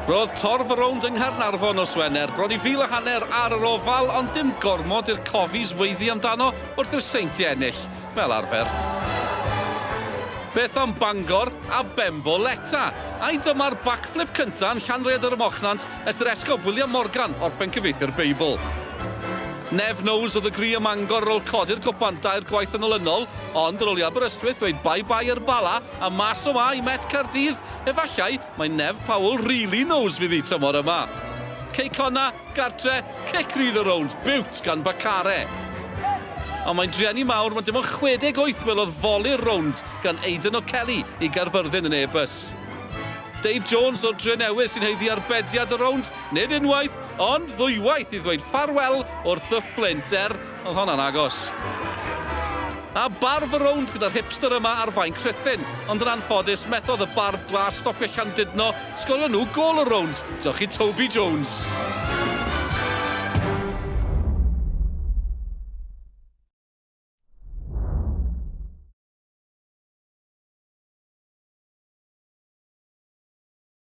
Roedd torf y rownd yng Nghaernarfon nos Wener, bron i 1,500 ar yr Ofal, ond dim gormod i'r Cofis weiddi amdano wrth i'r Seintiau ennill, fel arfer. Beth am Bangor a Bemboletta? Ai dyma'r backflip cynta yn Llanrhaeadr ym Mochnant ers i'r Esgob William Morgan orffen cyfieithu'r Beibl? Nev knows oedd y gri ym Mangor ar ôl codi'r gwpan dair gwaith yn olynol, ond ar ôl i Aberystwyth ddweud bye-bye i'r Bala a mas o 'ma i Met Caerdydd, efallai mai Nev Powell really knows fydd hi tymor yma. Cei Connah, gartre, cic rydd y rownd, biwt gan Bakare. Ond mae'n drueni mawr mae dim ond 68 welodd foli'r rownd gan Aidan O'Kelly i Gaerfyrddin yn Airbus. Dave Jones o'r Drenewydd sy'n haeddu arbediad y rownd, nid unwaith, ond ddwywaith i ddweud ffarwel wrth y Fflint, er, oedd honna'n agos. A barf y rownd gyda'r hipster yma ar fainc Rhuthun, ond yn anffodus methodd y barf glas stopio Llandudno, sgorio nhw gôl y rownd, diolch i Toby Jones.